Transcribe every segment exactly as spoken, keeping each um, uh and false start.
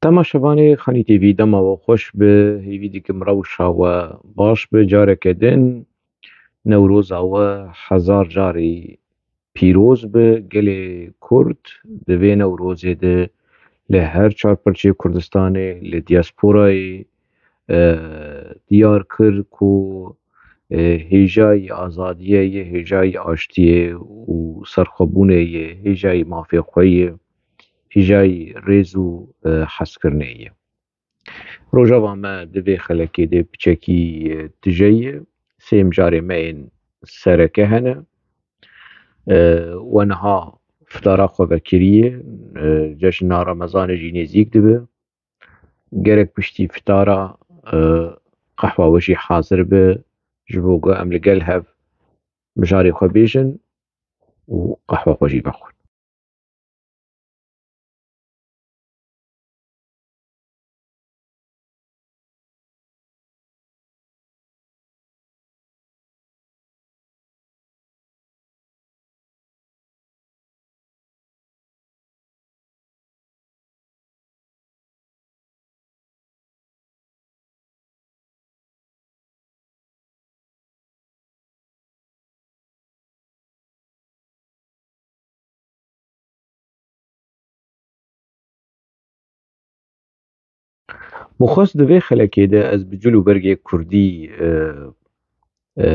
Temaşevanê Xanî T V, dema we xweş be, hêvî dikim rewşa we baş be. Careke din Newroza we hezar carî pîroz be. Gelê Kurd di vê Newrozê de li her çar parçeyê Kurdistanê, li diasporayê, e, diyar kir ku, e, hêjayî azadiyê ye, hêjayî aştiyê û serxwebûnê ye, hêjayî mafê xwe ye, hêjayî rêz û, e, hezkirinê ye. Rojava me di vê xelekê de piçekî, e, tije ye. Sê mijarê me yên sereke hene. E, we niha fitara xwe vekiriye. E, cejna Remezanê jî nêzîk dibe. Gerek piştî fitara, e, qehwa we jî hazir be, ji bo ku em li gel hev mijarê xwe bêjin û qehwa xwe jî vexwin. Min xwest di vê xelekê de ez bi cil û bergê kurdî, e, e,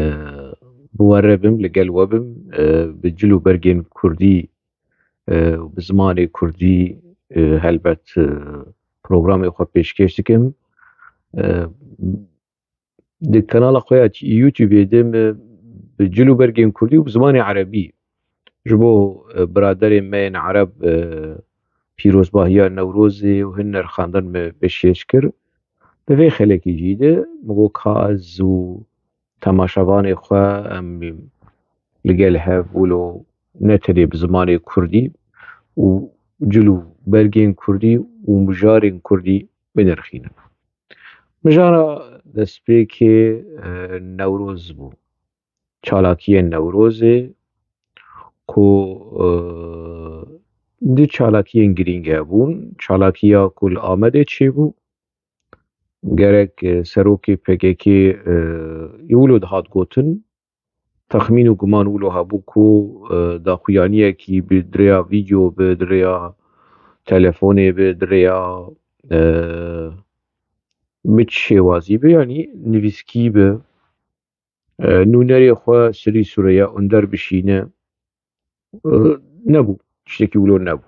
bi we re bim, li gel we bim, e, bi cil û bergên kurdî, e, bi zimanê kurdî, e, helbet, e, programê xwe pêşkêş dikim. E, di kanala xwe ya YouTubeê de me bi cil û bergên kurdî û bi zimanê erebî ji bo, e, biraderên me yên ereb, e, pîrozbahiya Newrozê û hin nirxandin me pêşkêş kir. Di vê xelekî jî de min got ka ez û temaşevanê xwe em li gel hev wilo ne tenê bi zimanê kurdî û cil û bergên kurdî û mijarên kurdî binirxînin. Mijara destpêkê, e, Newroz bû. Çalakiyên Newrozê ku, e, du çalakiyên girîng hebûn. Çalakiya ku li Amedê çêbû, gerek, e, serokê P K K, e, wilo dihat gotin, texmîn û guman wilo hebû ku, e, daxuyaniyekî bi, di rêya vîdeo bi, di rêya telefonê bi, di rêya, e, bi çi şêwazî bi, yanî nivîskî bi, e, nûnerê xwe Sirî Sûreya Onder bişîne, e, nebû. Tiştekî wilo nebû.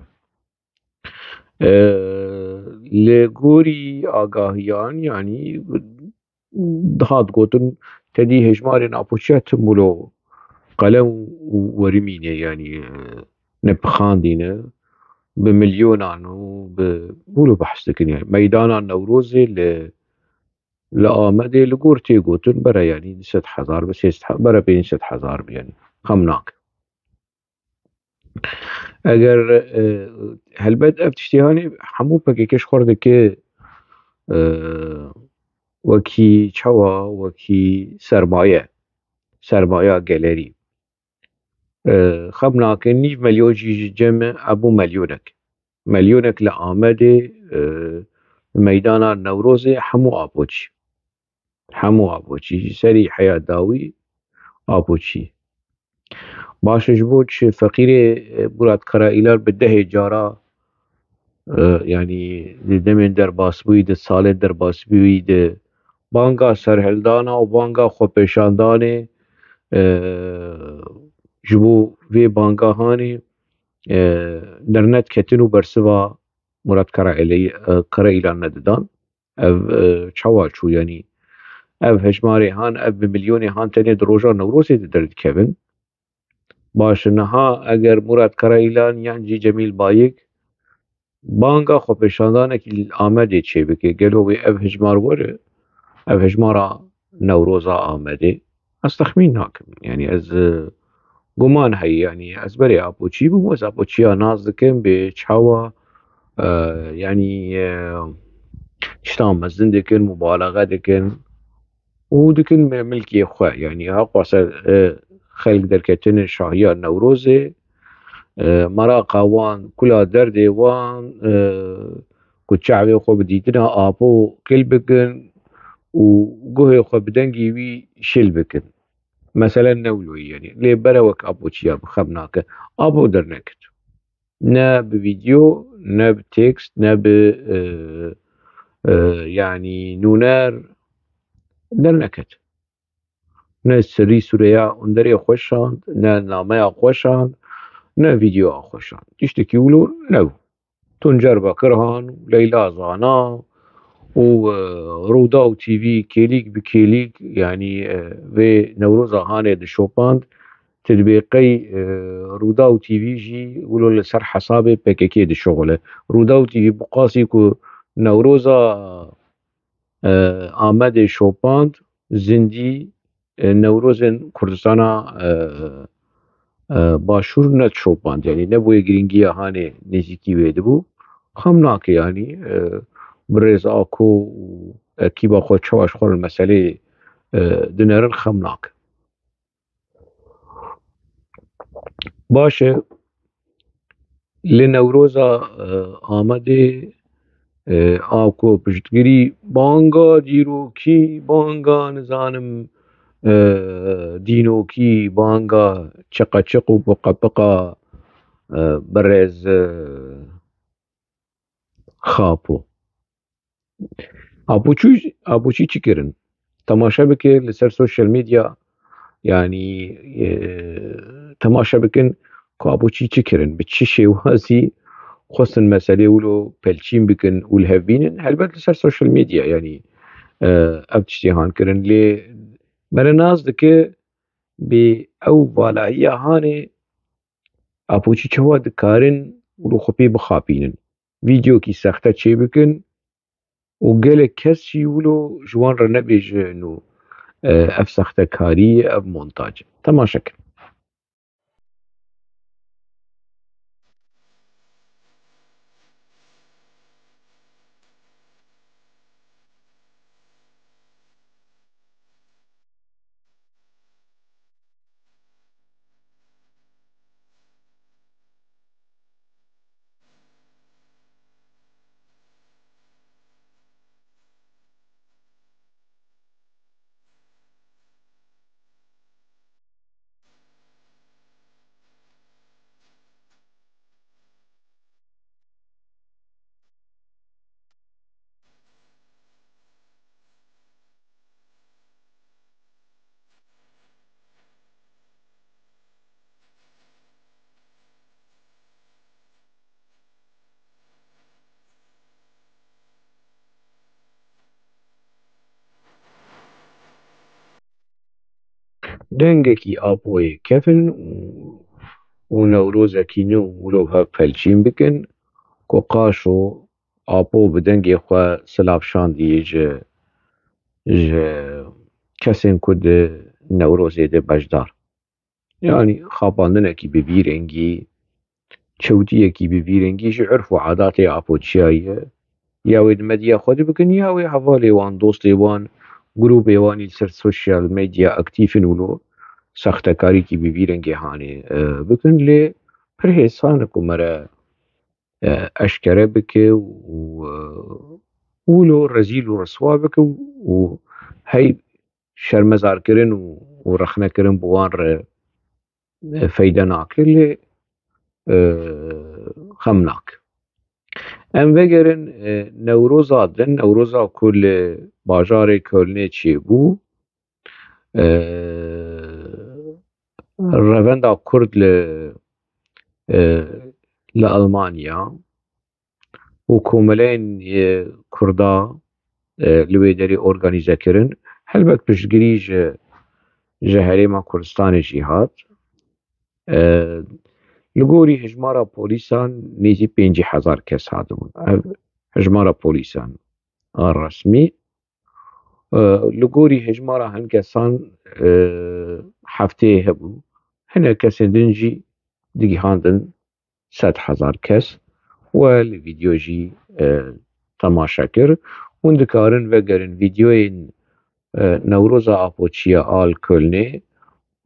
E, li gorî agahiyan, yanî dihat gotin, tedî hejmarên apoçiya tim wilo qelem û werimînê, yanî, e, nepixandîne, bi milyonan û bi wilo behs dikin. Yanî meydana Newrozê li, li Amedê li gor tê gotin, bere, yanî du sed hezar bi, sê sed he-, bere pênc sed hezar bi, yanî xem nakin. Eger, e, helbet ev tiştê hanê hemû P K K ji xwe re dike, e, wekî çawa, wekî sermaye, sermaya gelerî. E, xem nake nîv milyon jî ji cem e, ebû milyonek. Milyonek li Amedê, e, meydana Newrozê hemû apoçî. Hemû apoçî. Ji serî heya dawî apoçî. Baş e, ji bo çi feqîrê, e, Murat Karaîlan bi dehê cara, e, yanî di demên derbasbûyî, di salên derbasbûyî de banga serhildana û banga xwepêşandanê, e, ji bo vê bangahanê, e, dernedketin û bersiva Murat Karaîlê-, e, Karaîlan nedidan. Ev, e, çawa çû, yanî ev hejmarê han, ev bi milyonê han tenê di roja Newrozê de derdikevin. Baş e, niha eger Murat Karaîlan yan jî Cemîl Bayik banga xwepêşandanekî li Amedê çêbike, gelo wê ev hejmar were, ev hejmara Newroza Amedê? Ez texmîn nakim. Yanî ez, e, guman heye. Yanî ez berê apoçî bûm, ez apoçiya nas dikim, bê çawa, e, yanî, e, tiştan mezin dikin, mubalaxe dikin û dikin me milkê xwe. Yanî ha xwase, e, xelk derketine şahiya Newrozê, e, meraqa wan, kula derdê wan, e, ku çavê xwe bi dîtina Apo kil bikin û guhê xwe bi dengê wî şil bikin. Mesele ne wilo ye, yanî lê bere wek Apo çiya bi xem nake. Apo derneket. Ne bi vîdeo, ne bi tekst, ne bi, e, e, yanî nûner derneket. Ne sirî sûreya underê xwe şand, ne nameya xwe şand, ne vîdeoya xwe şand. Tiştekî wilo nebû. Tuncer Bakirhan û Leyla Zana û, e, Rûdaw T V kêlîk bi kêlîk, yanî, e, vê Newroza hanê dişopand. Ti dibê qey, e, Rûdaw T V jî wilo li ser hesabê P K K dişuxile. Rûdaw T V bi qasî ku Newroza, e, Amedê şopand, zindî, e, Newrozên Kurdistana, e, e, Başûr nedişopand. Yanî nebûye girîngiya hanê nêzîkî wê dibû. Xem nake, yanî, e, birêz Ako û ekîba xwe çawa ji xwe li meseleyê, e, dinerin, xem nake. Baş e, li Newroza, e, Amedê, e, a ku piştgirî banga dîrokî, banga, nizanim, e, dînokî, banga çiqeçiq û piqepiqa, e, birêz, e, Xapo. Apoçû, Apoçî çi kirin? Temaşe bike li ser social media, yanî, e, temaşe bikin ku Apoçî çi kirin, bi çi şêwazî xwestin meselê wilo pelçîn bikin û li hev bînin. Helbet li ser social media, yanî, e, ev tiştê han kirin. Lê mere nas dike bê ew valahiya hanê Apoçî çawa dikarin wilo xwe pê bixapînin. Vîdeokî sexte çêbikin û gelek kes jî wilo ji wan re nebêjin û, e, ev sextekarî ye, ev montaj e. Temaşe kin. Dengekî Apoyê kevin û, û Newrozekî nû wilo hev pelçîn bikin ku qaşo Apo bi dengê xwe silav şandî ji, ji kesên ku di Newrozê de beşdar. Yanî xapandinekî bi vî rengî, çewtiyekî bi vî rengî ji urf û adatê Apoçiya ye. Ya wê di medya xwe de bikin, ya wê hevalê wan, dostê wan, grûpê wan ê li ser sosyal medya aktîf in wilo sextekarîkî bi vî rengê hanê, e, bikin. Lê pir hêsan e ku mere, e, eşkere bike û, e, wilo rezîl û riswa bike û hey şermezarkirin û, û rexnekirin bi wan re, e, feyde nake, lê, e, xem nake. Em vegerin, e, Newroza din, Newroza ku li bajarê Kölnê çêbû, e, revenda Kurd li, e, li Almanya, û komeleyên, e, Kurda, e, li wê derê organîze kirin. Helbet piştgirî ji, ji Herêma Kurdistanê jî hat. E, li gorî hejmara polîsan nêzî pêncî hezar kes hatibûn. Ev hejmara polîsan a resmî. E, li gorî hejmara hin kesan, e, heftê hebû. Hinek kesên din jî digihandin sed hezar kes we li vîdeo jî, e, temaşe kir. Hûn dikarin vegerin vîdeoyên, e, Newroza Apoçiya a li Kölnê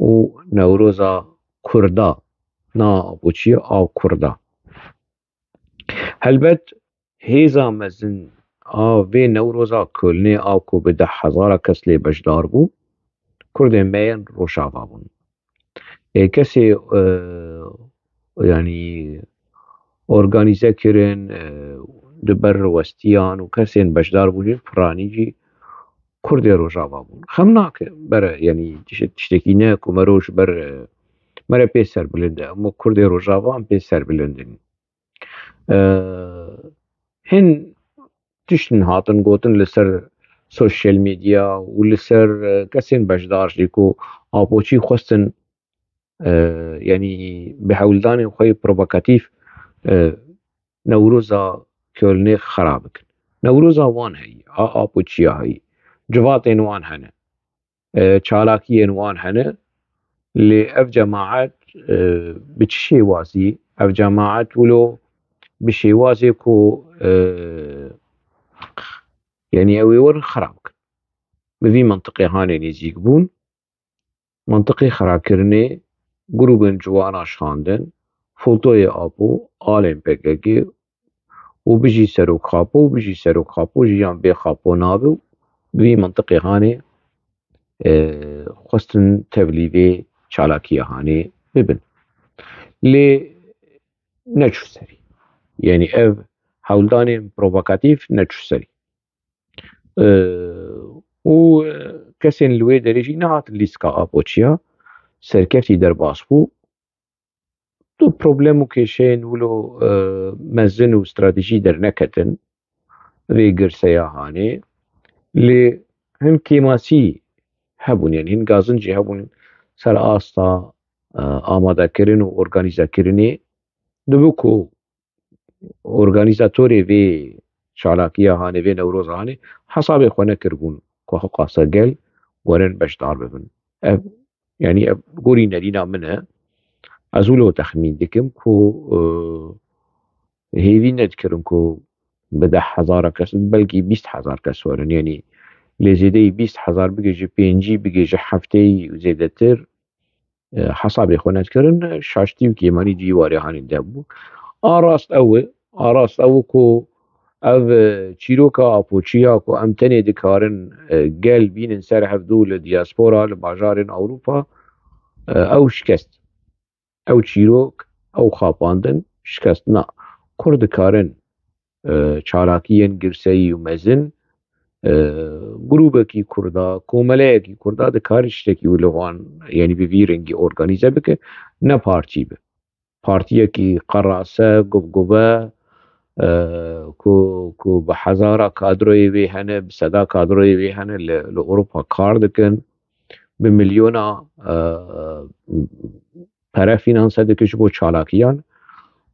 û Newroza Kurda, na Apoçiya a Kurda. Helbet hêza mezin a vê Newroza Kölnê a ku bi deh hezara kes lê beşdar bû, Kurdên me yên Rojava bûn. Ê kesê, e, yanî organîze kirin, e, di ber westiyan û kesên beşdar bûn jî piranî jî Kurdê Rojava bûn. Xem nake, bere, yanî tişt-, tiştekî ne ku mero ji ber, e, mere pê serbilind e, hemû Kurdê Rojava em pê serbilind in. E, hin tiştin hatin gotin li ser sosyal medya û li ser, e, kesên beşdar jî ku Apoçî xwestin, e, yanî bi hewldanên xwe yê provokatîf, e, Newroza Kölnê xera bikin. Newroza wan heyî, a Apoçiya heyî, civatên wan hene, e, çalakiyên wan hene. Lê ev cemaet, e, bi çi şêwazî? Ev cemaet wilo bi şêwazê ku, e, yanî ew ê werin xera bikin. Bi vî mintiqê hanê nêzîk bûn. Mintiqê xerakirinê grûbên ciwana şandin, fotoyê Apo, alên P K K û bijî Serok Xapo û bijî Serok Xapo, jiyan bê Xapo nabe û bi vî mintiqê hanê, e, xwestin tevlî vê çalakiya hanê bibin. Lê neçû serî. Yanî ev hewldanên provokatîf neçû serî. E, û, e, kesên li wê derê jî nehatin lîstika Apoçiya, serkeftî derbas bû. Tu problem û kêşeyên wilo, e, mezin û stratejî derneketin vê girseya hanê. Lê hin kêmasî hebûn, yanî hin gazincî hebûn ser asta, e, amadekirin û organîzekirinê. Dibe ku organîzatorê vê çalakiya hanê, vê Newroza hanê hesabê xwe nekiribûn ku xwe qasa gel werin beşdar bibin. Ev, yanî ev gorî nerîna min e. Ez wilo texmîn dikim ku, e, hêvî nedikirin ku bi deh hezara kes, belkî bîst hezar kes werin. Yanî lê zêdeyî bîst hezar bigê ji pêncî, bigê ji hefteyî û zêdetir, e, hesabê xwe nedikirin, şaştî û kêmanî di warê hanê de bû. A rast ew e, a rast ew e ku ev, e, çîroka Apoçiya ku em tenê dikarin, e, gel bînin ser hevdû li diaspora, li bajarên Ewropa, e, ew şikest. Ew çîrok, ew xapandin şikest. Na, Kurd dikarin, e, çalakiyên girseyî û mezin, e, grûbekî Kurda, komeleyekî Kurda dikare tiştekî wilo wan, yanî bi vî rengî organîze bike, ne partî be. Partiyekî qerase, guvguve, e, ku, ku bi hezara kadroyê wê hene, bi seda kadroyê wê hene, li, li Ewropa kar dikin, bi milyona, e, pere fînanse dike ji bo çalakiyan.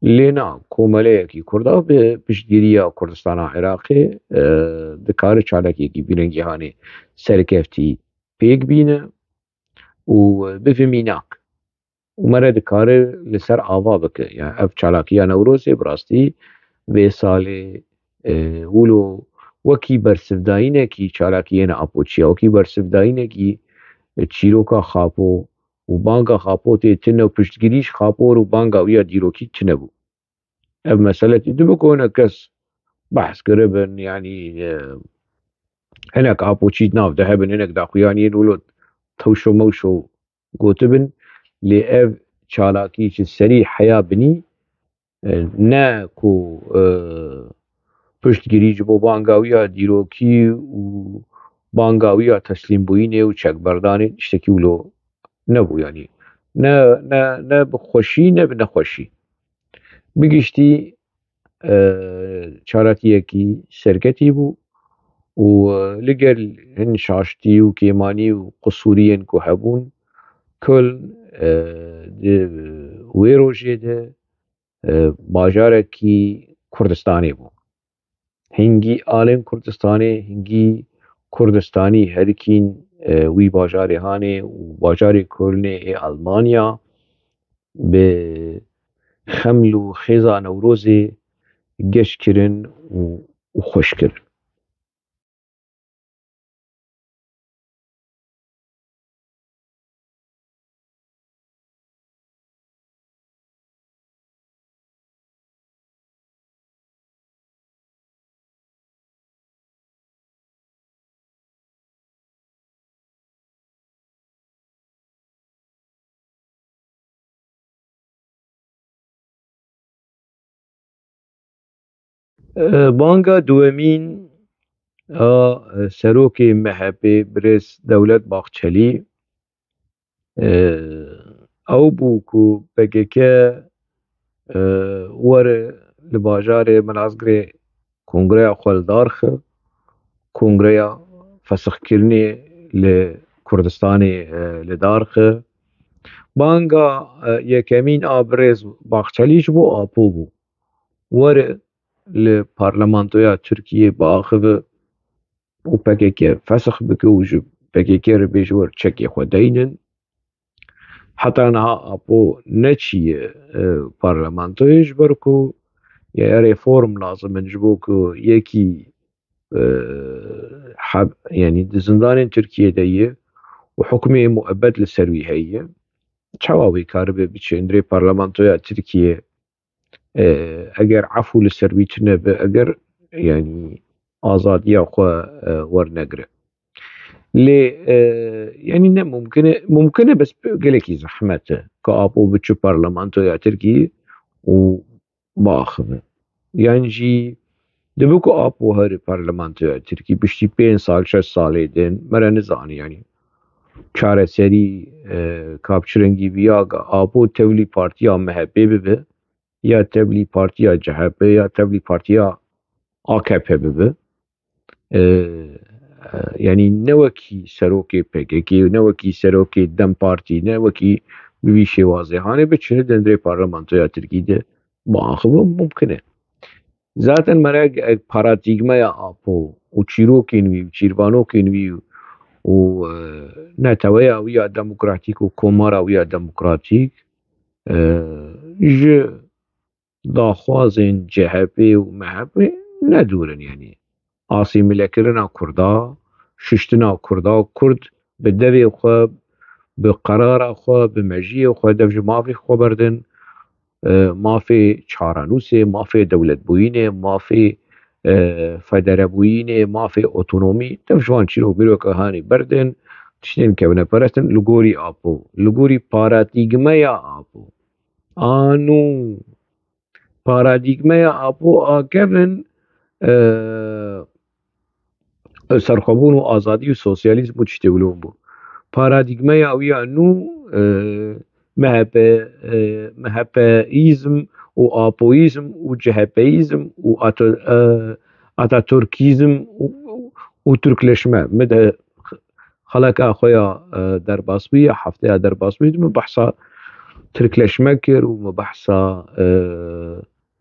Lê na, komeleyekî Kurda bi piştgiriya Kurdistana Iraqê, e, dikare çalakiyekî vî rengî hanê serkeftî pêk bîne û bi vî mînak. Û me re dikare li ser ava bike. Yani ev çalakiya Newrozê bi rastî vê salê, e, wilo wekî bersivdayînekî çalakiyên Apoçiya, wekî bersivdayînekî, e, çîroka Xapo û banga Xapo tê tune û piştgirî ji Xapo û banga wî ya dîrokî tune bû. Ev mesele tê dibe ku hinek kes behs kiribin, yanî, e, hinek Apoçî di nav de hebin, hinek daxuyaniyên wilo tewşo mewşo gotibin, lê ev çalakî ji serî heya binî, e, ne ku, e, piştgirî ji bo banga wî ya dîrokî û banga wî ya teslîmbûyînê û çekberdanê tiştekî wilo nebû, yanî ne, ne, ne bi xweşî ne bi nexweşî. Bi giştî, e, çalakiyekî serketî bû û, e, li gel hin şaştî û kêmanî û qisûriyên ku hebûn, Köln, e, di wê rojê de, e, bajarekî Kurdistanê bû. Hingî alên Kurdistanê, hingî Kurdistanî herikîn, e, wî bajarê hanê û bajarê Kölnê ê Almanya bi xeml û xêza Newrozê geş kirin û, û xweş kirin. E, banga duwemîn a, e, serokê M H P birêz Dewlet Bahçelî, e, ew bû ku P K K, e, were li bajarê Milazgirê kongreya xwe li dar xi, kongreya fesixkirinê li Kurdistanê, e, li dar xi. Banga, e, yekemîn a birêz Bahçelî ji bo Apo bû. Were li parlamentoya Tirkiyê biaxive û P K K fesix bike û ji P K K re bêje wer çekê xwe deynin. Heta niha Apo neçiye, e, parlamentoyê ji ber ku ye reform lazim in ji bo ku yekî, e, heb-, yanî di zindanên Tirkiyê de ye û hukmê muebbet li ser wî heye. Çawa wê karibe biçe hundirê parlamentoya Tirkiyê, e, eger efû li ser wî tune be, eger, yanî, azadiya xwe, e, wernegire. Lê, e, yanî ne mumkin e, mumkin e bes gelekî zehmet e ku Apo biçe parlamentoya Tirkî û biaxive. Yan jî dibe ku Apo here parlamentoya Tirkî piştî pênc sal, şeş salê din, me re nizane, yanî çareserî, e, ka bi çi rengî biya, ka Apo tevlî partiya M H P bibe, ya tevlî partiya C H P, ya tevlî partiya A K P bibe. E, e, yanî ne wekî serokê P K K, ne wekî serokê DEM Partî, ne wekî bi vî şêwazê hanê biçe hundirê parlamentoya Tirkî de biaxive, mumkin e. Zaten mere eg, eg paradîgmeya Apo û çîrokên wî û çîrvanokên wî û, e, neteweya wî ya demokratîk û komara wî ya demokratîk, e, ji daxwazên C H P û M H P ne dûr in, yanî asîmîlekirina Kurda, şiştina Kurda, Kurd bi devê xwe, bi qerara xwe, bi mejiyê xwe, dev ji mafê xwe berdin, e, mafê çarenûsê, mafê dewletbûyînê, mafê, e, federebûyînê, mafê otonomî, dev ji van çîrok mîroka hanê berdin, tiştên kevneperest in li gorî Apo, li gorî paradîgmeya Apo. Anû paradîgmeya Apo a kevin, e, serxwebûn û azadî û sosyalîzm û tiştê wilo bû. Paradîgmeya wî ya nû, e, M H P, e, MHPîzm û Apoîzm û CHPîzm û Ato-, e, Ataturkîzm û, û Türkleşme. Min de xeleka xwe ya, e, derbasbûyî, ya hefteya derbasbûyî de min behsa Tirkleşme kir û min behsa, e,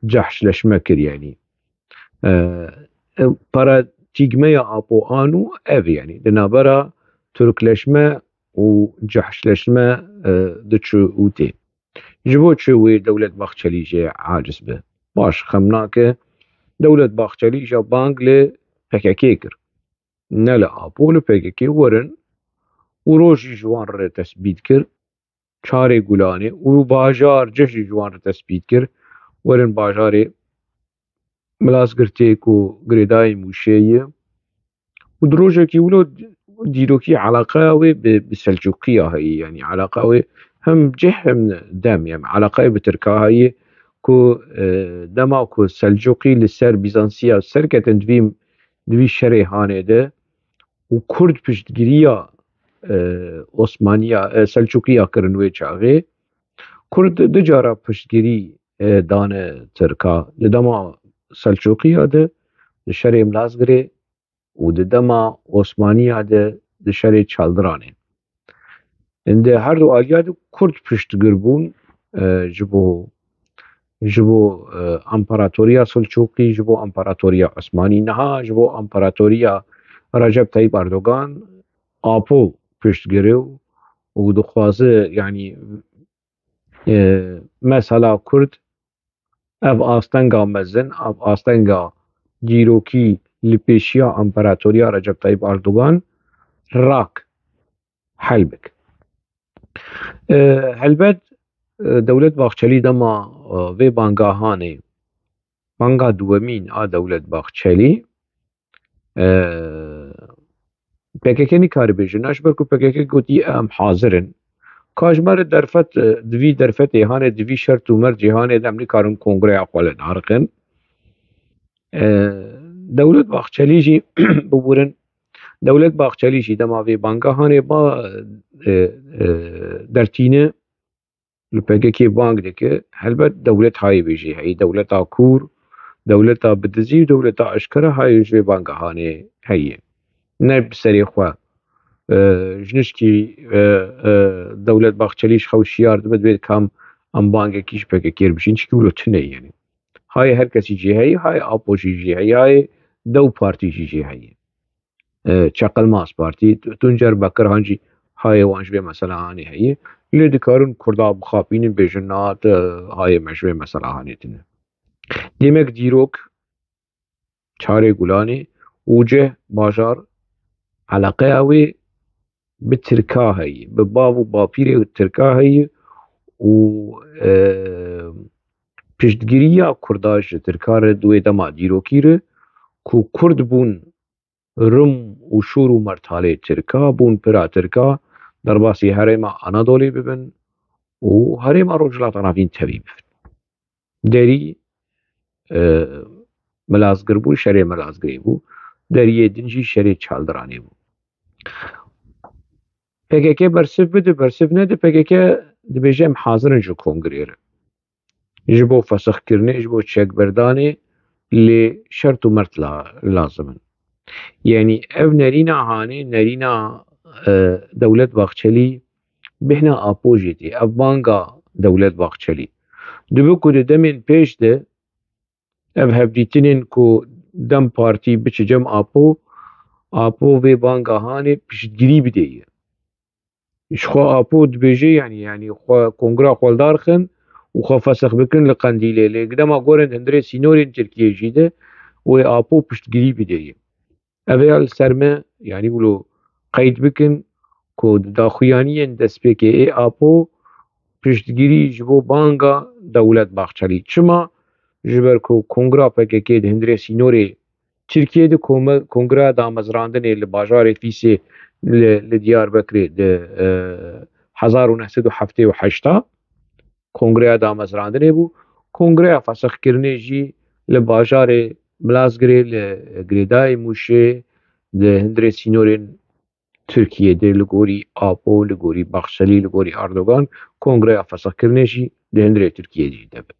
cehşleşme kir, yanî. E, e, paradîgmeya Apo anû ev, yanî di navbera Tirkleşme û cehşleşme, e, diçû û tê. Ji bo çi wê Dewlet Bahçelî jê aciz be? Baş, xem nake, Dewlet Bahçelî ja bang li P K K kir. Ne li Apo, li P K K werin û rojî ji wan re tesbît kir. Çarê Gulanê û bajar cih jî ji wan re tesbît kir. Werin bajarê Milazgirtê ku girêdayî Mûşê ye. Û di rojekî wilo dîrokî eleqeya wê bi, bi Selçûqiya heye. Yanî eleqa wê hem cih hem dem. Yanî eleqayê bi Tirka heye ku, e, dema ku Selçûqî li ser Bîzansiya serketin di vî, di vî şerê hanê de û Kurd piştgiriya, e, Osmaniya, e, Selçûqiya kirin wê çaxê. Kurd du cara piştgirî, e, dane Tirka. Di dema Selçûqiya de, di şerê Milazgirê û di dema Osmaniya de, di şerê Çaldiranê. Di her du aliya de Kurd piştgir bûn, e, ji bo, ji bo, e, Emparatoriya Selçûqî, ji bo Emparatoriya Osmanî, niha ji bo Emparatoriya Recep Tayyip Erdogan, Apo piştgir e û, û dixwaze, yanî, e, mesela Kurd ev astenga mezin, ev astenga dîrokî li pêşiya Emparatoriya Recep Tayyip Erdogan rak hel bik. E, helbet, e, Dewlet Bahçelî dema, e, vê banga hanê, banga duwemîn a Dewlet Bahçelî, e, P K K nikare bêje, ne ji ber ku P K K gotî em hazir in. Ka ji me re derfet, e, di vî derfetê hanê, di vî şert û mercê hanê de em nikarin kongreya xwe li dar xin. E, Dewlet Bahçelî jî biborin, Dewlet Bahçelî jî dema vê banga hanê ba e, e, dertîne li P K K bang dike, helbet dewlet hayê wê jî heye, dewleta kûr, dewleta bi dizî û dewleta eşkere hayê ji vê banga hanê heye. Ne bi serê xwe e, ji nişkî e, e, Dewlet Bahçelî ji xew şiyar dibe, divê dikam em bangekî ji P K K re bijîn, çikî wilo tune ye. Hayê her kesî jî heye, hayê Apo jî jî heye, hayê Dew Partî jî jî heye. E, Çeqelmaz Partî, Tuncer Bekirhan jî hayê wan ji vê mesela hanê heye. Lê dikarin Kurda bixapînin, bêjin na, te hayê me ji vê mesela hanê tune. Demek dîrok, Çarê Gulanê û cih bajar eleqeya wê bi Tirka heye, bi bav û bapîrê Tirka heye û e, piştgiriya Kurda ji Tirka re di wê dema dîrokî re ku Kurd bûn rim û şûr û mertalê Tirka, bûn pira Tirka, derbasî herêma Anadolê bibin û herêma Rojhilata Navîn tevî bibin. Derî e, Milazgir bû, şerê Milazgirê bû. Deriyê din jî şerê Çaldiranê bû. P K K bersiv bide, bersiv nede, P K K dibêje em hazir in ji kongrê re. Ji bo fesixkirinê, ji bo çekberdanê lê şert û mert la, lazim in. Yanî ev nerîna hanê, nerîna e, Dewlet Bahçelî bêhna Apo jê tê. Ev banga Dewlet Bahçelî. Dibe ku di demên pêş de ev hevdîtinên ku Dem Partî biçe cem Apo, Apo vê banga hanê piştgirî bidê ye. Ji xwe Apo dibêje, yanî, yanî xwe kongra xwe li dar xin û xwe fesix bikin li Qendîlê. Lê dema gorin hundirê sînorên Tirkiyê jî de wê Apo piştgirî bidê ye. Ev ya li ser me, yanî wilo qeyd bikin ku di daxuyaniyên destpêkê ê Apo piştgirî ji bo banga Dewlet Bahçelî. Çima? Ji ber ku kongra P K K di hundirê sînorê Tirkiyê de kome-, kongra damezrandinê li bajarê Fîsê li, li Diyarbekirê di, e, hezar û neh sed û heftê û heşt a kongreya damezrandinê bû. Kongreya fesixkirinê jî li bajarê Milazgirê, li girêdayê Mûşê, di hundirê sînorên Tirkiyê de li gorî Apo, li gorî Baxçelî, li gorî Erdogan, kongreya fesixkirinê jî di hundirê Tirkiyê jî de be.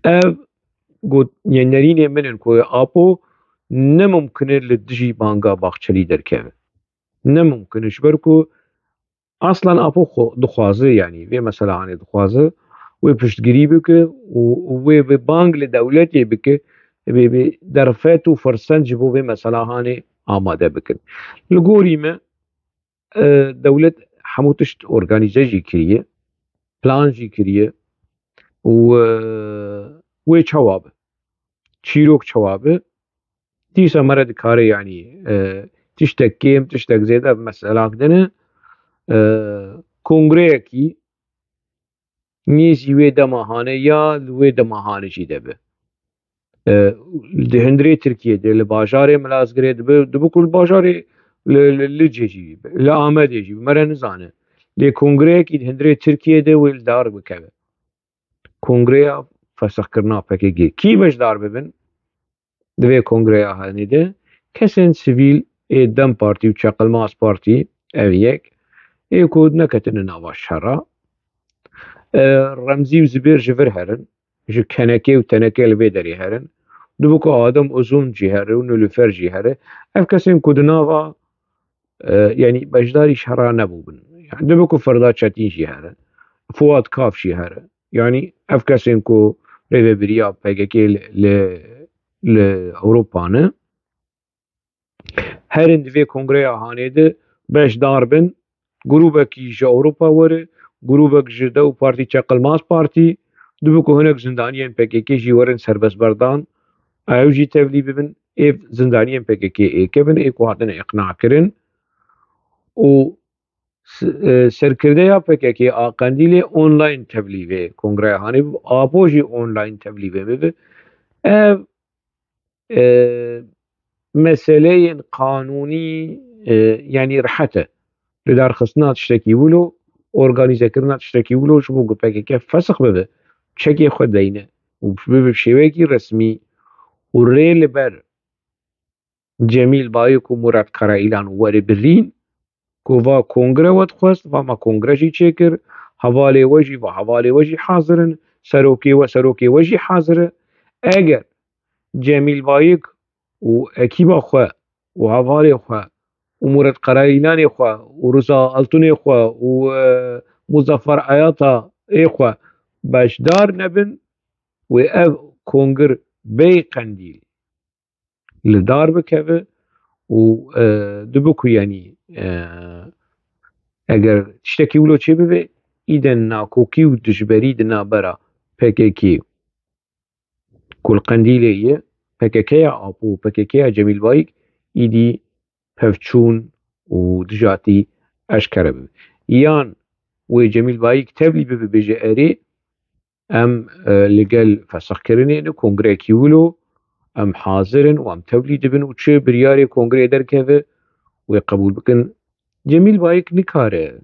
Ev got, yê nerînê min in ku Apo ne mumkin e li dijî banga Baxçelî derkeve. Ne mumkin e, ji ber ku aslan Apo xwe dixwaze, yanî vê mesela hanê dixwaze, wê piştgirî bike û, û wê bi bang li dewletê bike, bê, bê derfet û firsend ji bo vê mesela hanê amade bikin. Li gorî me, e, dewlet hemû tişt organîze jî kiriye, plan jî kiriye û, e, wê çawa be? Çîrok çawa be? Dîsa me re dikare, yanî, e, tiştek kêm, tiştek zêde mesela dine, e, kongreyekî nêzî wê dema hane ya li wê dema hane jî de be. E, di hundirê Tirkiyê de, li bajarê Milazgirê dibe, dibe ku li bajarê li, li, li cê jî be, li Amedê jî be, me re nizane. Lê kongreyekî di hundirê Tirkiyê de wê li dar bikeve. Kongreya fesixkirina P K K. Kî beşdar bibin? Di vê kongreya hanê de kesên sivîl ê Dem Partî û Çaqilmaz Partî, ev yek, ê ku neketine nava şera. E, Remzî û Zibêr ji vir herin, ji kenekê û tenekê li vê derê herin. Dibe ku Adem Uzun jî here û Nilüfer jî here. Ev kesên ku di nava, e, yanî beşdarî şera nebûbin. Yani dibe ku Ferda Çetîn jî here, Fuat Kaf jî here. Yanî ev kesên ku rêvebiriya P K K li, li, li Ewropa ne, herin di vê kongreya hanê de beşdar bin, grûbekî ji Ewropa were, grûbek ji Dew Partî, Çeqilmaz Partî, dibe ku hinek zindaniyên P K K jî werin serbestberdan, ew jî tevlî bibin, ê zindaniyên P K K ê kevin, ê ku hatine îqna kirin û s-, e, serkirdeya P K K a Qendîlê online tevlî vê kongreya hanê bû, Apo jî online tevlî vê bibe. Ev, e, meseleyên qanûnî, e, yanî rehet e. Lidarxistina tiştekî wilo, organîzekirina tiştekî wilo ji bo ku P K K fesix bibe, çekê xwe deyne û bibe bi şêweyekî resmî û rê li ber Cemîl Bayik û Murat Karaîlan were birîn, ku va kongre we dixwest, va me kongre jî çêkir, hevalê we jî, va hevalê we jî hazir in, serokê we, serokê we jî hazir e. Eger Cemîl Bayik û ekîba xwe û hevalê xwe û Murat Karaîlanê xwe û Riza Altunê xwe û, e, Muzaffer Ayata ê xwe beşdar nebin, wê ev kongir bey Qendîl li dar bikeve û, e, dibe ku, yanî, e, eger tiştekî wilo çêbibe, îden nakokî û dijberî di navbera P K K ku li Qendîlê ye, P K K ya Apo û P K K ya Cemîl Bayik îdî pevçûn û dijatî eşkere bibe. Yan wê Cemîl Bayik tevlî bibe, bêje erê, em, e, li gel fesixkirinê ne, kongrekî wilo, em hazir in û em tevlî dibin û çi biryarê kongreyê derkeve, wê qebûl bikin. Cemîl Bayik nikare,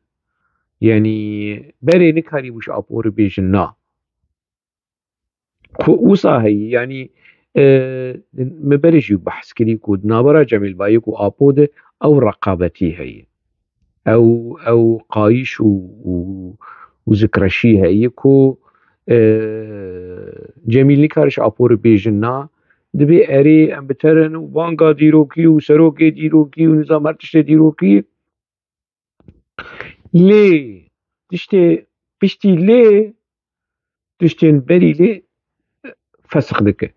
yanî berê nikarî wî ji Apo re bêjin na. Ku wisa heyî, yanî, e, me berê jî behs kirî ku di navbera Cemîl Bayik û Apo de ew reqabetî heye. Ew, ew qayîş û, û, û zikreşî heye ku, e, Cemîl nikare ji Apo re bêjin na, dibê erê em bi te re ne û banga dîrokî û serokê dîrokî û nizam her tiştê dîrokî. Lê tiştê piştî lê, tiştên berî lê fesix dike,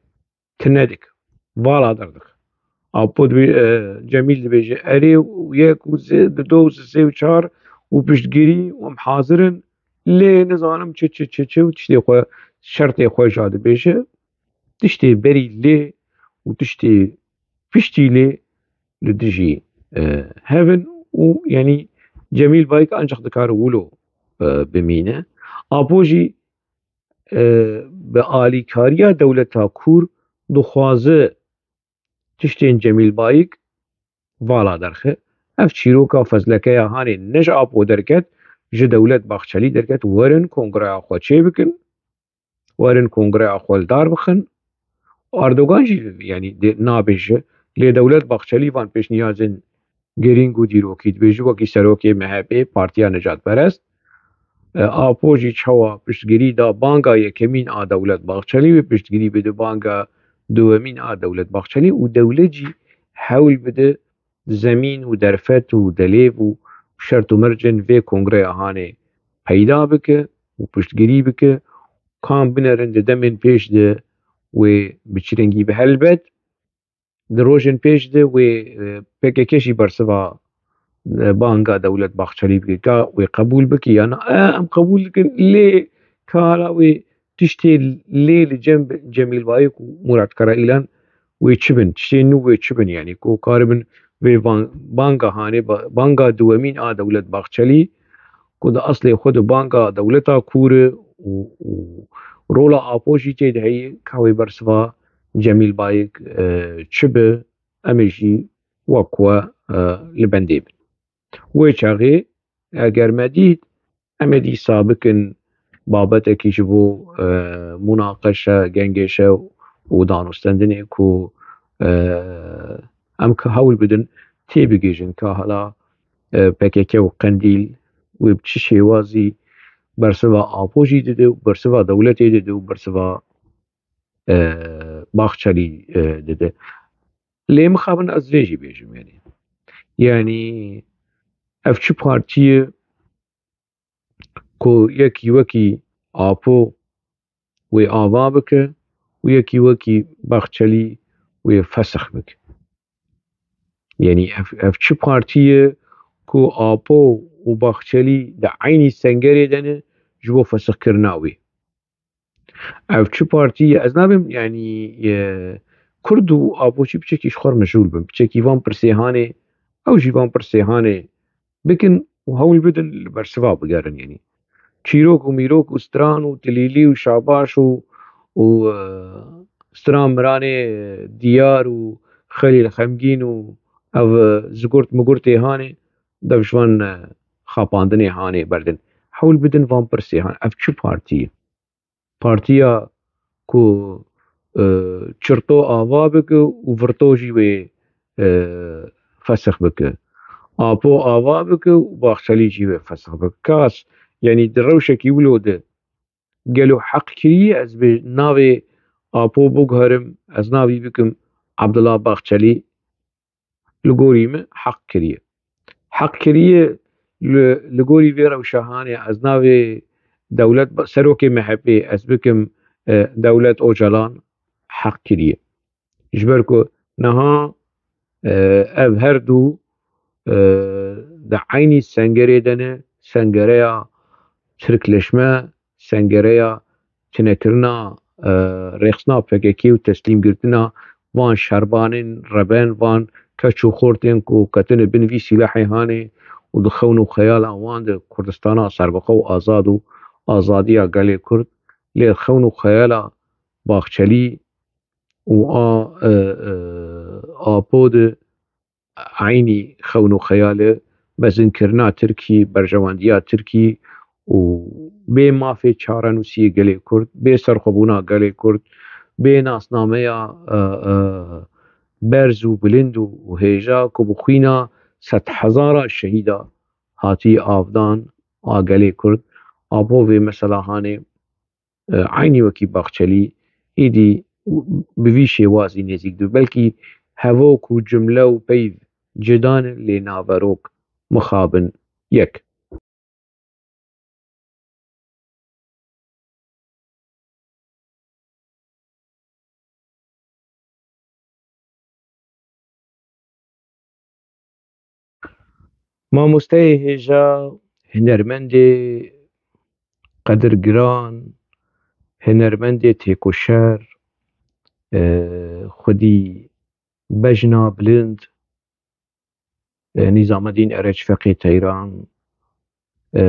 tine dike, vala derdike. Apo dibê, e, Cemîl dibêje erê û yek û zê, du û zê û çar û piştgirî û em hazir in. Lê nizanim çi, çi, çi, çi û tiştê xwe, şertê xwe ja dibêje. Tiştê berî lê û tiştê piştî lê li dijî, e, hev in û, yanî, Cemîl Bayik ancaq dikare wilo, e, bimîne. Apo jî, e, bi alîkariya dewleta kûr dixwaze tiştên Cemîl Bayik vala derxe. Ev çîroka fezlekeya hanê ne ji Apo derket, ji Dewlet Bahçelî derket, werin kongreya xwe çêbikin. Werin kongreya xwe li dar bixin. Erdogan jî, yanî, dê-, nabêje, lê Dewlet Bahçelî van pêşniyazên girîng û dîrokî dibêje, wekî serokê M H P, Partiya Necatperest. E, Apo jî çawa piştgirî da banga yekemîn a Dewlet Bahçelî, wê piştgirî bide banga duwemîn a Dewlet Bahçelî û dewlet jî hewl bide zemîn û derfet û delêv û şert û mercên vê kongreya hanê peyda bike û piştgirî bike. Kam binerin di demên pêş de wê bi çi rengî be, helbet di rojên pêş de wê, e, P K K jî bersiva, e, banga Dewlet Bahçelî bike, ka wê qebûl bike ya na. E, em qebûl dikin, lê ka hala wê tiştê lê li cem Cemîl Bayik û Murat Karaîlan wê çi bin? Tiştê nû wê çi bin? Yanî ku karibin vê van-, banga hanê, ba-, banga duwemîn a Dewlet Bahçelî, ku di eslê xwe de banga dewleta kûr e û, û rola Apo jî tê de heye, ka wê bersiva Cemîl Bayik, e, çi be, em ê jî wek we, e, li bendê bin. Wê çaxê eger me dît, em ê dîsa bikin babetekî ji bo, e, munaqeşe, gengêşe û danûstendinê ku, e, em ka hewl bidin têbigihîjin ka hala, e, P K K û Qendîl wê bi çi şêwazî bersiva Apo jî dide û bersiva dewletê dide û bersiva, e, Bahçelî, e, dide. Lê mixabin ez vê jî bêjim, yanî. Yanî ev çi partî ye ku yekî wekî Apo wê ava bike û yekî wekî Bahçelî wê fesix bike? Yanî ev, ev çi partî ye ku Apo û Bahçelî di eynî sengerê de ne ji bo fesixkirina wê? Ev çi partî ye? Ez nabêm, yanî, e, Kurd û Apoçî piçekî ji xwe re mijûl bin. Piçekî van pirsê hanê, ew jî van pirsê hanê bikin û hewl bidin li bersiva bigerin, yanî. Çîrok û mîrok û stran û tilîlî û şabaş û, û, e, stran miranê Diyar û Xelîl Xemgîn û ev, e, zigurt migurtê hanê, dev ji van, e, xapandinê hanê berdin. Hewl bidin van pirsê han. Ev çi partî ye? Partiya ku e, çirto ava bike û virto jî wê, e, fesix bike. Apo ava bike û Baxçelî jî wê fesix bike. Kas, yanî di rewşekî wilo de gelo heq kiriye ez bi navê Apo biguherim, ez navî bikim Abdullah Baxçelî? Li gorî min heq kiriye. Heq kiriye li, li gorî vê rewşa hanê ez navê dewlet, serokê M H P ez bikim, e, Dewlet Ocalan, heq kiriye. Ji ber ku niha, e, ev her du, e, di eynî sengerê de ne, sengereya tirkleşme, sengereya tunekirina, e, rêxistina P K K û teslîmgirtina van şerbanên reben, van keç û xortên ku ketine bin vî sîlehê hanê û di xewn û xeyala wan de Kurdistana serbixwe û azad û azadiya gelê Kurd, lê xewn û xeyala Baxçelî û a, e, e, Apo de eynî xewn û xeyal e, mezinkirina Tirkî, berjewendiya Tirkî û bê mafê çarenûsiyê gelê Kurd, bê serxwebûna gelê Kurd, bê nasnameya, e, e, berz û bilind û, û hêja ku bi xwîna sedhezara şehîda hatî avdan a gelê Kurd, Apo vê mesela hanê, e, eynî wekî Baxçelî, êdî bi vî şêwazî nêzîk dibe. Belkî hevok û cumle û peyv cida ne, lê naverok mixabin yek. Mamosteyê hêja, hunermendê qedirgiran, hunermendê têkoşer, e, xwedî bejna bilind, e, Nîzamedîn Ereç Feqê Teyran, e,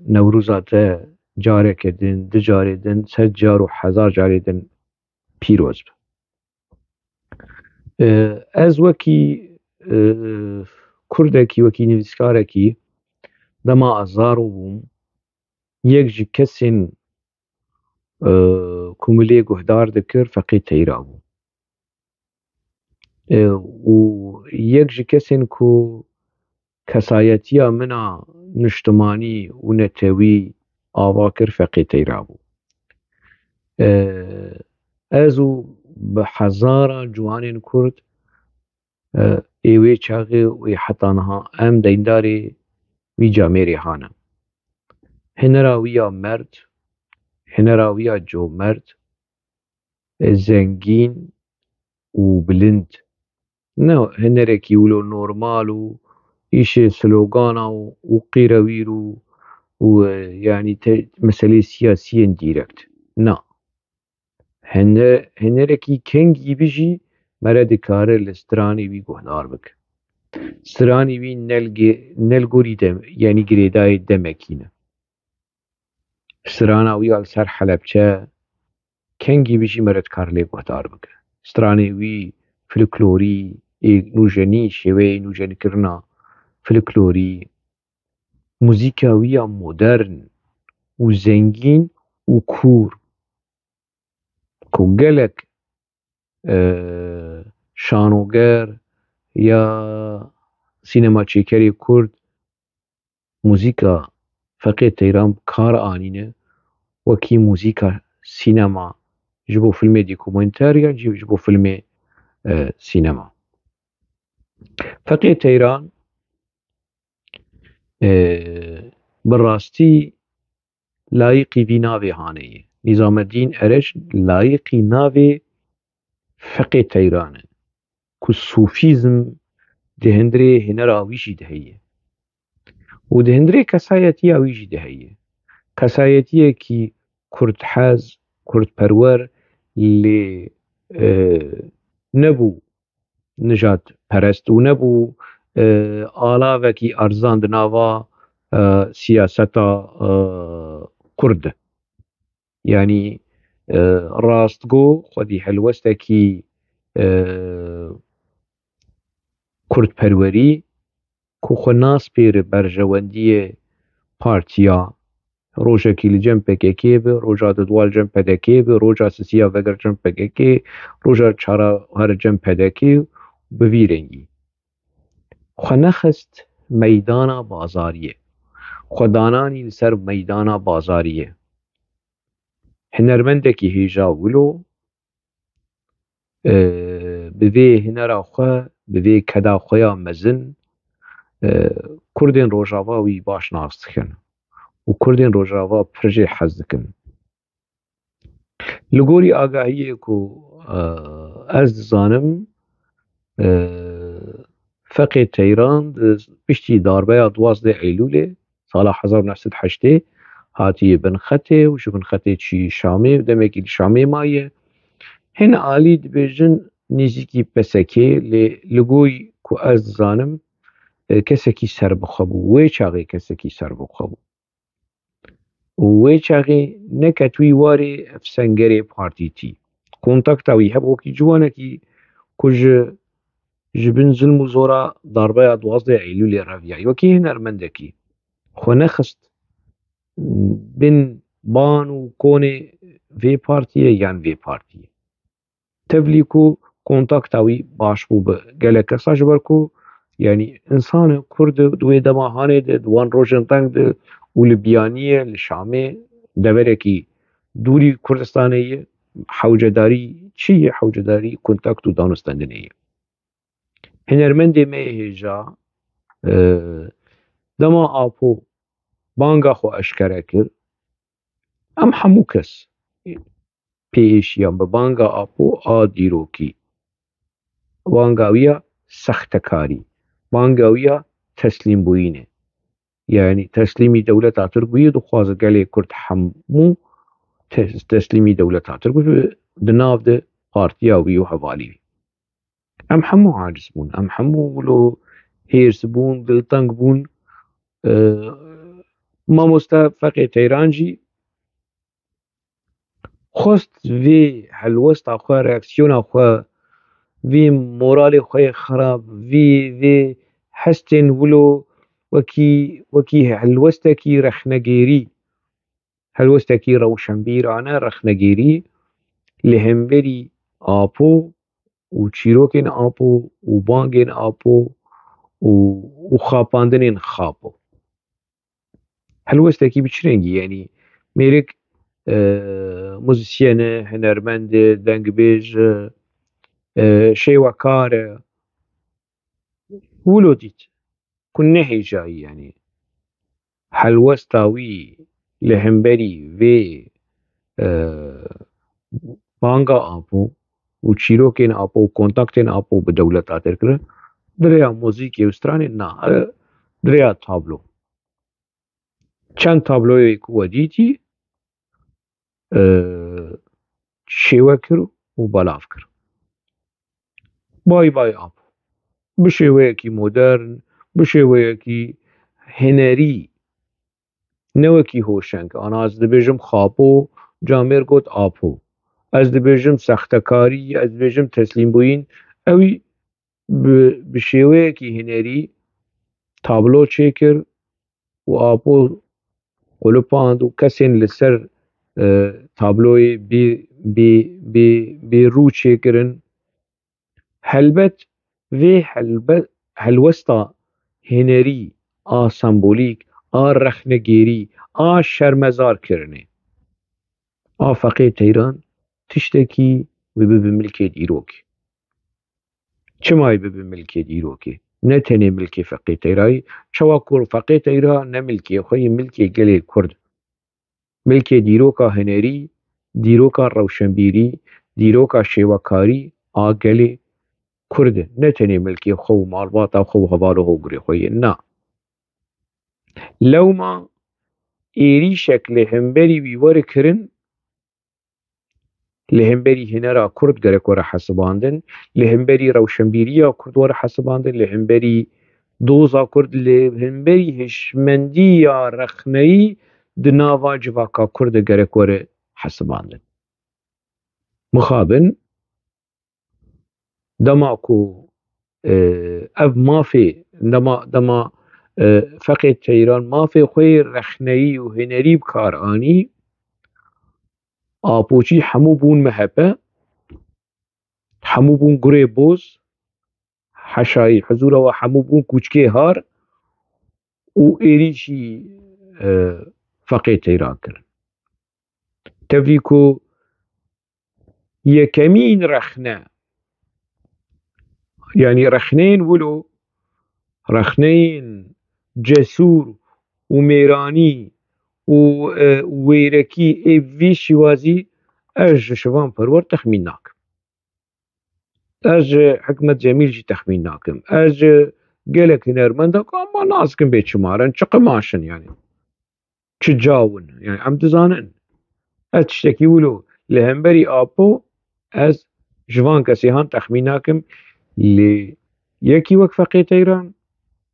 Newroza te careke din, du carê din, sed car û hezar carê din pîroz be. E, ez wekî, e, Kurdekî, wekî nivîskarekî dema ez zaro bûm, yek ji kesên, e, ku min lê guhdar dikir Feqê Teyra bû. E, û yek ji kesên ku kesayetiya min a niştimanî û netewî ava kir Feqê Teyra bû. E, ez û bi hezara ciwanên Kurd, e, ê wê çaxê û ê heta niha em deyndarê vî camêrê hane. Hinera wî ya merd, hinera wî ya comerd, e, zengîn û bilind. Ne hinerekî wilo normal û îşê slogana û, û qîrewîr û, û, e, yanî te, meselê siyasiyên dîrekt. Na. Hine-, hinerekî kengî bijî mere dikare li stranê wî guhdar bike. Stranê wî ne li ge-, ne li gorî dem-, yanî girêdayê demekî ne. Strana wî ya li ser Helebçe kengî bijî mere dikar lê guhdar bike. Stranê wî folklorî, ê nûjenî, şêweyê nûjenikirina folklorî, muzîka wî ya modern û zengîn û kûr ku gelek, e, şanoger ya sînemaçêkerê Kurd muzîka Feqê Teyran bi kar anîne wekî muzîka sînema, ji bo filmê dokumenter yan jî ji bo filmê, e, sînema. Feqê Teyran, e, bi rastî layiqî vî navê hanê ye. Nîzamedîn Ereş layiqî navê Feqê Teyran e, ku sufîzm di hundirê hinera wî jî de heye. Û di hundirê kesayetiya wî jî de heye. Kesayetiyekî kurdhez, kurdperwer, lê, e, nebû nijadperest û nebû, e, alavekî erzan di nava, e, siyaseta, e, kurd de. Yanî, e, rastgo xwedî helwestekî, e, kurdperwerî ku xwe naspêre berjewendiyê partiya, Rojekî li cem P K K bi, roja dudwa li cem P D K bi, roja sisiya veger cem P K K, roja çara her cem P D K û bi vî rengî. Xwe nexist meydana bazariyê. Xwe dananî li ser meydana bazariyê. Hunermendekî hêja wilo, e, bi vê hunera xwe, bi vê keda xwe ya mezin, e, Kurdên Rojava wî baş nas dikin û Kurdên Rojava pir jê hez dikin. Li gorî agahiyê ku, e, ez dizanim, e, Feqê Teyran di piştî darbeya duwazdeh Eylûlê sala hezar û neh sed heştê hatiye bin xetê û ji bin xetê çî Şamê û demekî li Şamê maye. Hin alî dibêjin nêzîkî P S K, lê li gorî ku ez dizanim, e, kesekî serbixwe bû. Wê çaxê kesekî serbixwe bû. Û wê çaxê neketwî warê ev sengerê partîtî. Kontakta wî heb wekî ciwanekî ku ji, ji bin zilm û zora darbeya duwazdeh Eylûlê reviyayî. Wekî hunermendekî xwe nexist bin ban û konê vê partiyê yan vê partiyê. Tevlî ku kontakta wî baş bû bi gelek kesa, ji ber ku, yanî, însanê Kurd di wê dema hanê de, di wan rojên teng de û li biyaniyê, li Şamê, deverekî dûrî Kurdistanê ye, hewcedarî çi ye? Hewcedarî kontakt û danûstendinê ye. Hunermendê me yê hêja, e, dema Apo banga xwe eşkere kir, em hemû kes pêêşiyan bi banga Apo a dîrokî. Banga wî ya sextekarî, banga wî ya teslîmbûyînê. Yanî teslîmî dewleta Tirk bûyî, dixwaze gelê Kurd hemû tes-, teslîmî dewleta Tirk bibe, di nav de partiya wî û hevalî wî. Em hemû aciz bûn, em hemû wilo hêrs bûn, dilteng bûn. Ee, mamoste Feqê Teyran jî xwest vê helwesta xwe, reaksiyona xwe, vê moralê xwe yê xirab, vê, vê hestên wilo wekî, wekî helwestekî rexnegêrî, helwestekî rewşenbîrane, rexnegêrî li hemberî Apo û çîrokên Apo û bangên Apo û, û xapandinên Xapo. Helwestekî bi çi rengî? Yanî mêrik, e, muzîsyen e, hunermend e, dengbêj e, e, şêwekar e. Wilo dît ku ne hêjayî, yanî helwesta wî li hemberî vê, e, banga Apo û çîrokên Apo û kontaktên Apo bi dewleta Tirk re, di rêya muzîkê û stranê na, e, di rêya tablo. Çend tabloyê ku we dîtî, e, şêwe kir û belav kir. Bay bay Apo. Bi şêweyekî modern, bi şêweyekî hunerî, ne wekî Hoşeng. Ana ez dibêjim Xapo, camêr got Apo. Ez dibêjim sextekarî, ez dibêjim teslîmbûyîn. Ewî bi, bi şêweyekî hunerî tablo çêkir û Apo qulipand û kesên li ser, e, tabloyê bê, bê, bê, bê rû çêkirin. Helbet vê helbe-, helwesta hunerî a sembolîk, a rexnegêrî, a şermezarkirinê a Feqê Teyran tiştekî wê bibe milkê dîrokê. Çima wê bibe milkê dîrokê? Ne tenê milkê Feqê Teyrayî, çawa ku Feqê Teyra ne milkê xwe yê, milkê gelê Kurd. Milkê dîroka hunerî, dîroka rewşenbîrî, dîroka şêwekarî a gelê Kurd e. Ne tenê milkê xwe û malbata xwe û heval û hogirê xwe yê. Na. Lewma êrîşek li hemberî wî were kirin, li hemberî hunera Kurd gerek were hesibandin, li hemberî rewşenbîriya Kurd were hesibandin, li hemberî doza Kurd, li hemberî hişmendiya rexneyî di nava civaka Kurd de gerek were hesibandin. Mixabin, dema ku, e, ev mafê, dema, dema e, Feqê Teyran mafê xwe yê rexneyî û hunerî bi kar anî, Apoçî hemû bûn M H P, hemû bûn gurê boz, heşayî hizûra we hemû bûn kûçikê har û êrîşî, e, Feqê Teyran kirin. Tevî ku yekemîn rexne, yanî rexneyên wilo, rexneyên cesûr û mêranî û, e, wêrekî ê vî şîwazî ez ji Şivan Perwer texmîn nakim. Ez ji Hikmet Cemîl jî texmîn nakim. Ez ji gelek hunermenda ku em nas dikin bê çi mar in, çi qimaş in, yanî çi caw in, yanî em dizanin. Ez tiştekî wilo li hemberî Apo ez ji van kesê han texmîn nakim, lê yekî wek Feqê Teyran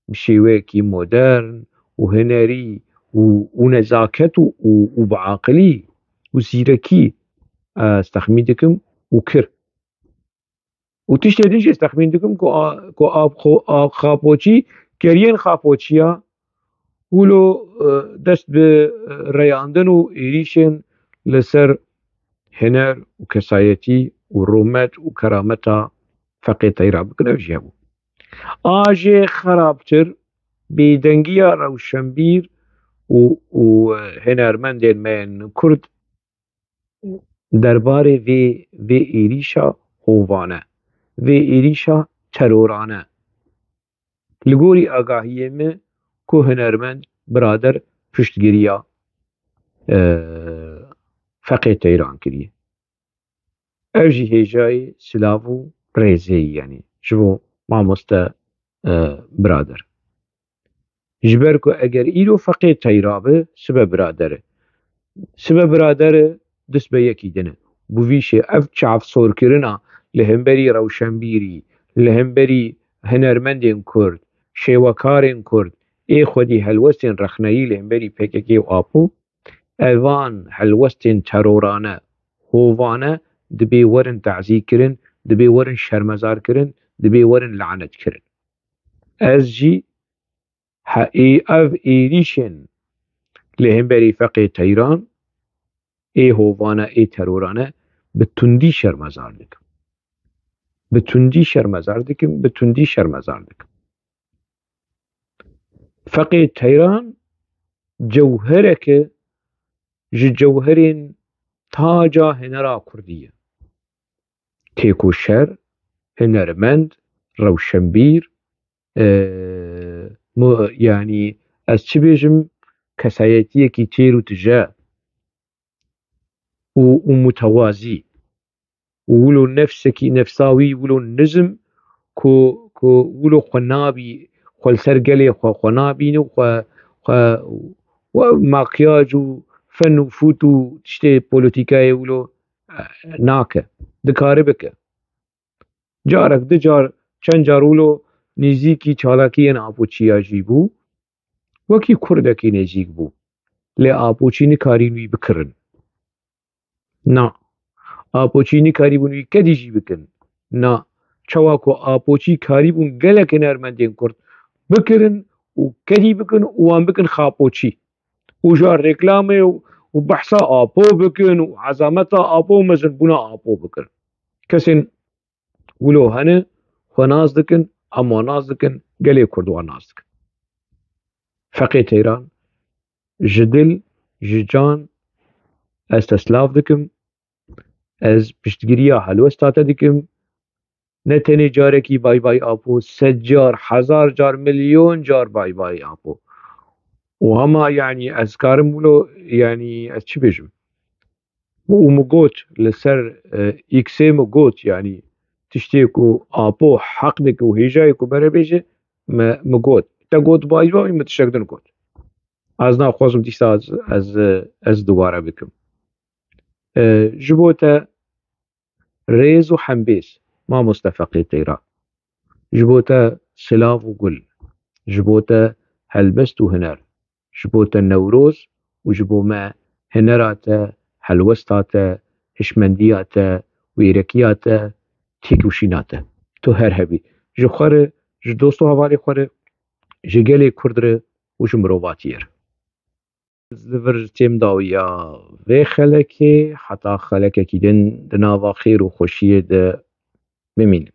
bi şêweyekî modern û hunerî û, û nezaket û, û, û bi aqilî û zîrekî ez texmîn dikim û kir. Û tiştê din jî ez texmîn dikim ku a-, ku a-, xo-, a-, Xapoçî, keriyên Xapoçiya wilo, e, dest bi, e, reyandin û êrîşên li ser huner û kesayetî û rûmet û kerameta Feqê Teyra bikin, ev jî hebû. A jê xerabtir, bêdengiya rewşenbîr û, û, e, hunermendên me yên Kurd derbarê vê, vê êrîşa hovane, vê êrîşa terorane. Li gorî agahiyê me ku hunermend birader piştgiriya, e, Feqê Teyran kiriye. Ev jî hêjayî silav û rêzê ye, yanî ji bo mamoste, e, birader. Ji ber ku eger îro Feqê Teyra bi, sibe birader e. Sibe birader e, dest be yekî din e. Bi vî şê ev çavsorkirina li hemberî rewşenbîrî, li hemberî hunermendên Kurd, şêwekarên Kurd, ê xwedî helwestên rexneyî li hemberî P K K û Apo, evan helwestên terorane, hovane, dibê werin tazî kirin, dibê werin şermezar kirin, dibê werin lanet kirin. Ez jî he-, ê-, ev êrîşên li hemberî Feqê Teyran, ê hovane, ê terorane bi tundî şermezar dikim. Bi tundî şermezar dikim, bi tundî şermezar dikim. Feqê Teyran cewhereke ji cewherên taca hunera Kurdî ye. Têkoşer, hunermend, rewşenbîr, e, mu-, yanî ez çi bêjim, kesayetiyekî têr û tije û, û mutewazî û wilo nefsekî, nefsa wî wilo nizm ku, ku wilo xwe nabî, xwe li ser gelê xwe, xwe nabîne û xwe, xwe, we makyac û fen û fût û tiştê polîtîkayê wilo, eh, nake. Dikare bike. Carek, du car, çend car wilo nêzîkî çalakiyên Apoçiya jî bû. Wekî Kurdekî nêzîk bû. Lê Apoçî nikarîn wî bikirin. Na. Apoçî nikarîbûn wî kedî jî bikin. Na. Çawa ku Apoçî karîbûn gelek hunermendên Kurd bikirin û kedî bikin û wan bikin Xapoçî. Û ji reklamê û, û behsa Apo bikin û ezameta Apo û mezinbûna Apo bikin. Kesên wilo hene, xwe nas dikin, em wan nas dikin, gelê Kurd wan nas dikin. Feqê Teyran, ji dil, ji can, ez te silav dikim, ez piştgiriya helwesta te dikim, ne tenê carekî bay bay Apo, sed car, hezar car, milyon car bay bay Apo. Û hema, yanî, ez karim wilo, yanî, ez çi bêjim? Û min got, li ser, e, X-ê min got, yanî, tiştê ku Apo heq dike û hêjayê ku bere bêje, me, min got. Te got bay bay, min tiştek din got. Ez naxwazim dîsa ez, ez, ez dubare bikim. E, ji bo te rêz û hembêz, mamoste Feqî Teyra. Ji bo te silav û gul. Ji bo te helbest û huner. Ji bo te Newroz û ji bo me hunera te, helwesta te, hişmendiya te, wêrekiya te, têkoşîna te. Tu her hebî. Ji xwe re, ji dost û hevalê xwe re, ji gelê Kurd re û ji mirovatiyê re. Ez li vir têm dawiya vê xelekê heta xelekekî din di nava xêr û xweşiyê de bimînim.